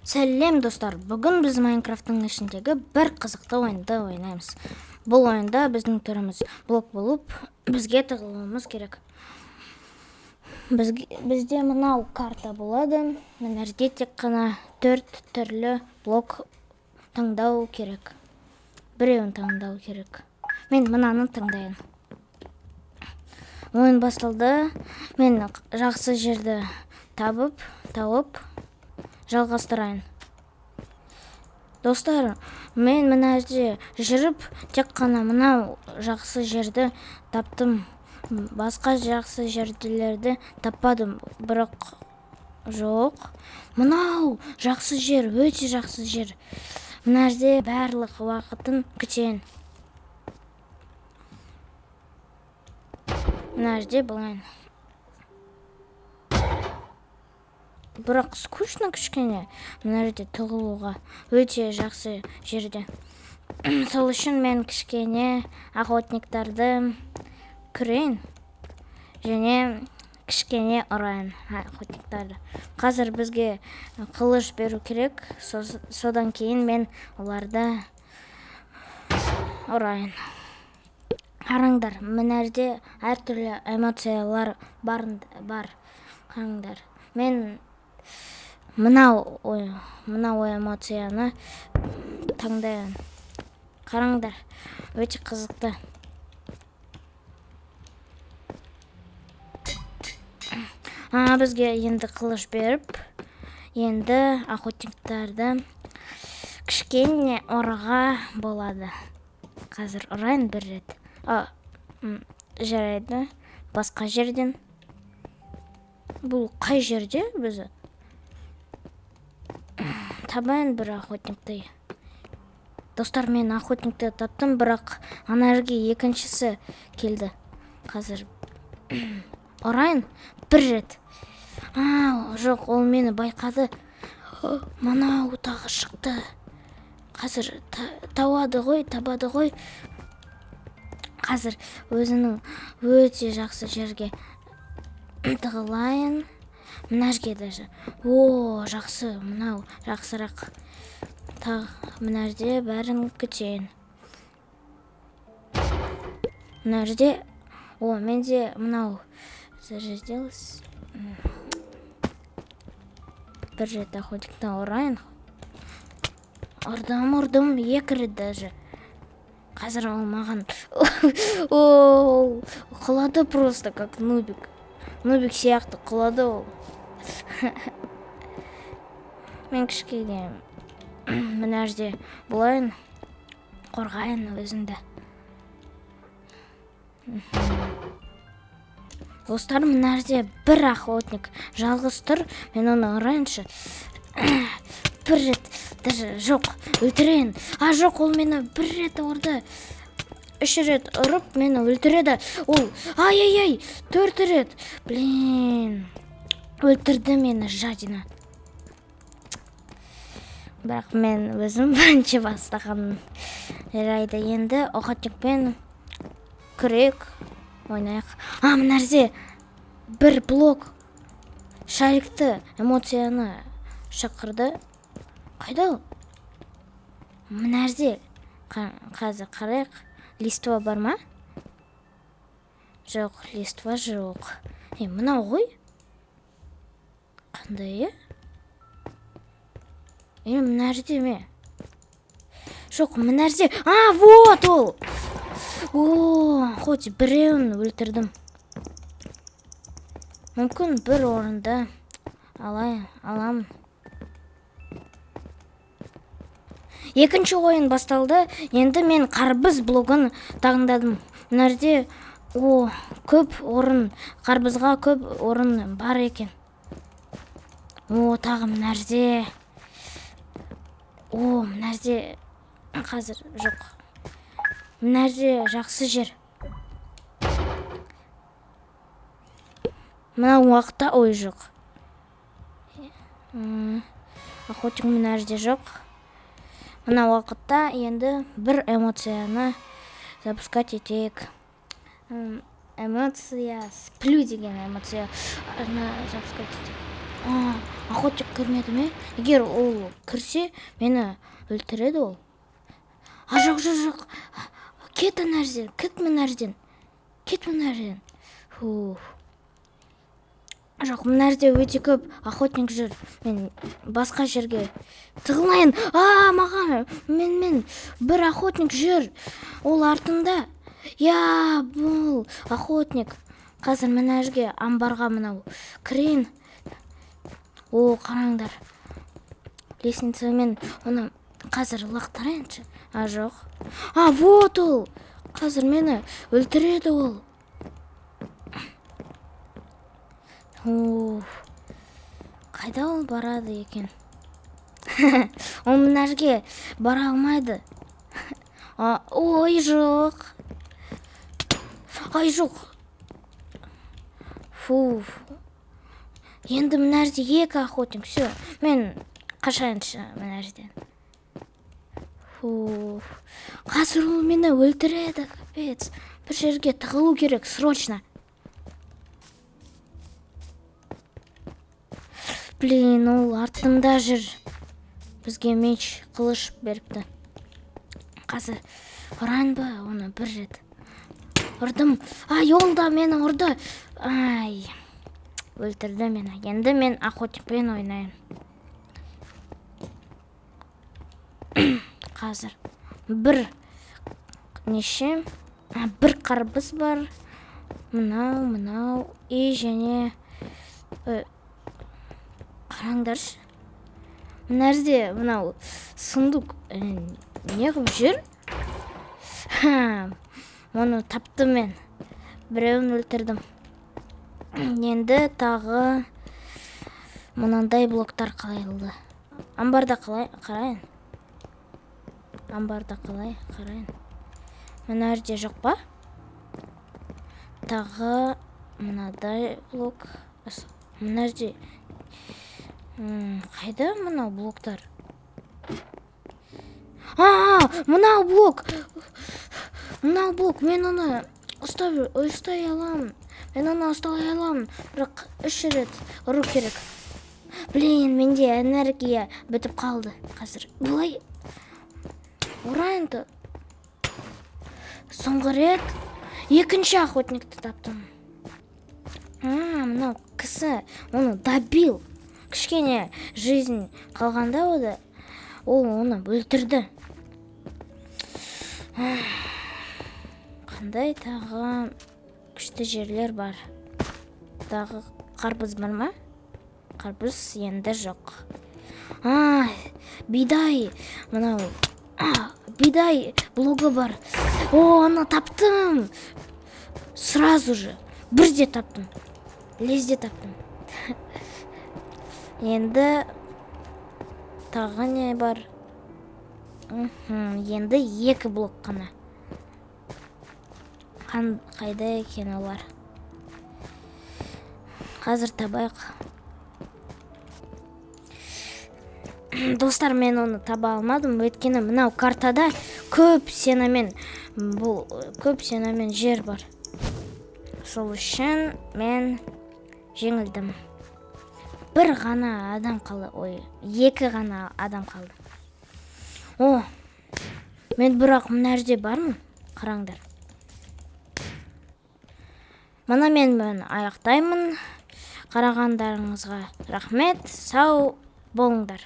Сәлем, достар! Бүгін біз Майнкрафттың ішіндегі бір қызықты ойынды ойнаймыз. Бұл ойында біздің түріміз блок болып, бізге тығылуымыз керек. Бізде мынау карта болады. Мына жерде тек қана 4 түрлі блок таңдау керек. Біреуін таңдау керек. Мен мынаны таңдайын. Ойын басталды. Мен жақсы жерді тауып жалғастырайын. Достар, мен мына жерде жүріп, тек қана мынау жақсы жерді таптым. Басқа жақсы жерлерді таппадым, бірақ жоқ. Мынау жақсы жер, өте жақсы жер. Мына жерде барлық уақытын күтейін. Мына жерде болайын. Бірақ скучно кішкене мына жерде тығылуға, өте жақсы жерде. Сол үшін мен кішкене охотниктарды көрейін және кішкене ұрайын охотниктарды. Қазір бізге қылыш беру керек, содан кейін мен оларды ұрайын. Қараңдар, мына жерде әртүрлі эмоциялар бар. Қараңдар, мен мынау эмоцияны таңдайын. Қараңдар, өте қызықты. Бізге енді қылыш беріп, енді охотниктарды кішкене ұрға болады. Қазір ұрайын бір рет. Жарайды, басқа жерден. Бұл қай жерде өзі? Табайын бір охотникті. Достар, мен охотникті таптым, бірақ ана жерге екіншісі келді. Қазір ұрайын бір рет. Жоқ, ол мені байқады. Мынау тағы шықты. Қазір табады ғой, табады ғой. Қазір өзінің өте жақсы жерге тығылайын. Мына жерге даже. О, жақсы, мынау жақсырақ. Тағы мына жерде бәрін күтейін. Мына жерде, о, менде мынау зарядилось. Бір рет охотниктен ұрайын. Ұрдым, ұрдым, екі рет даже. Қазір ол маған ол құлады просто как нубик. Нубик сияқты құлады ол. Мен кішкене мына жерде болайын, қорғайын өзімді. Достар, мына жерде бір охотник жалғыз тұр. Мен оны ұрайыншы. Бір рет даже жоқ, өлтірейін. Жоқ, ол мені бір рет ұрды. 3 рет ұрып мені өлтіреді. Ол, ай-ай-ай, 4 рет. Блин, өлтірді мені жадина. Бірақ мен өзім бірінші бастаған. Жарайды, енді охотникпен көрейік, ойнайық. Мына жерде бір блок шарикті, эмоцияны шақырды. Қайда ол? Мына жерде қазір қарайық. Листва бар ма? Жоқ, листва жоқ. Мынау ғой. Қандай, е? Мына жерде ме? Жоқ, мына жерде. Вот ол. О, хоть біреуін өлтірдім. Мүмкін бір орында аламын. Екінші ойын басталды. Енді мен қарбыз блогын таңдадым. Мына жерде, о, көп орын, қарбызға көп орын бар екен. О, тағы мына жерде. О, мына жерде қазір жоқ. Мына жерде жақсы жер. Мына уақытта ой жоқ. Охотник мына жерде жоқ. Мына уақытта енді бір эмоцияны запускать етейік. Эмоция сплю деген эмоция запускать етейік. Охотник кірмеді ме? Егер ол кірсе, мені өлтіреді ол. А, жоқ, жоқ, жоқ. Кет ана жерден, кет мына жерден. Кет мына жерден. Фух. Жоқ, мына жерде өте көп охотник жүр. Мен басқа жерге тығылайын. А, маған, мен бір охотник жүр. Ол артында. Я, бұл охотник. Қазір мына жерге амбарға мынау кірейін. О, қараңдар. Лестницамен оны қазір лақтырайыншы. А, жоқ. А, вот ол. Қазір мені өлтіреді ол. Уф. Қайда ол барады екен? Ол мына жерге бара алмайды. А, ой, жоқ. Ай, жоқ. Фу. Енді мына жерде екі охотник. Все, мен қашайыншы мына жерден. Фу. Қазір ол мені өлтіреді, капец. Бір жерге тығылу керек, срочно. Блин, ол артымда жүр. Бізге меч, қылыш беріпті. Қазір ұрайын ба оны бір рет? Ұрдым. Ай, ол да мені ұрды. Ай, өлтірді мені. Енді мен охотникпен ойнайын. Қазір бір неше? Бір қарбыз бар. Мынау, мынау. И және қараңдаршы. Мына жерде мынау сундук не қылып жүр? Ха, оны таптым мен. Біреуін өлтірдім. Енді тағы мынандай блоктар қалайлы. Амбарда қалай қарайын? Амбарда қалай қарайын? Мына жерде жоқ па? Тағы мынадай блок. Мына жерде қайда мынау блоктар? А, мынау блок. Мынау блок. Мен оны ұстай аламын. Мен оны ұстай аламын. Бірақ 3 рет ұру керек. Блин, менде энергия бітіп қалды. Қазір былай ұрайын да. Соңғы рет екінші охотникті таптым. А, мынау кісі оны добил. Кішкене жизнь қалғанда ода, ол оны өлтірді. Қандай тағы күшті жерлер бар? Тағы қарбыз бар ма? Қарбыз енді жоқ. А, бидай. Мынау, а, бидай блогы бар. О, аны таптым. Сразу же. Бірде таптым. Лезде таптым. Енді тағы не бар? Енді 2 блок қана. Қайда екен олар? Қазір табайық. Достар, мен оны таба алмадым, өйткені мынау картада көп сенамен, бұл көп сенамен жер бар. Сол үшін мен жеңілдім. Бір ғана адам қалды. Ой, 2 ғана адам қалды. О, мен бірақ мына жерде бармын. Қараңдар. Мына мен аяқтаймын. Қарағандарыңызға рахмет. Сау болыңдар.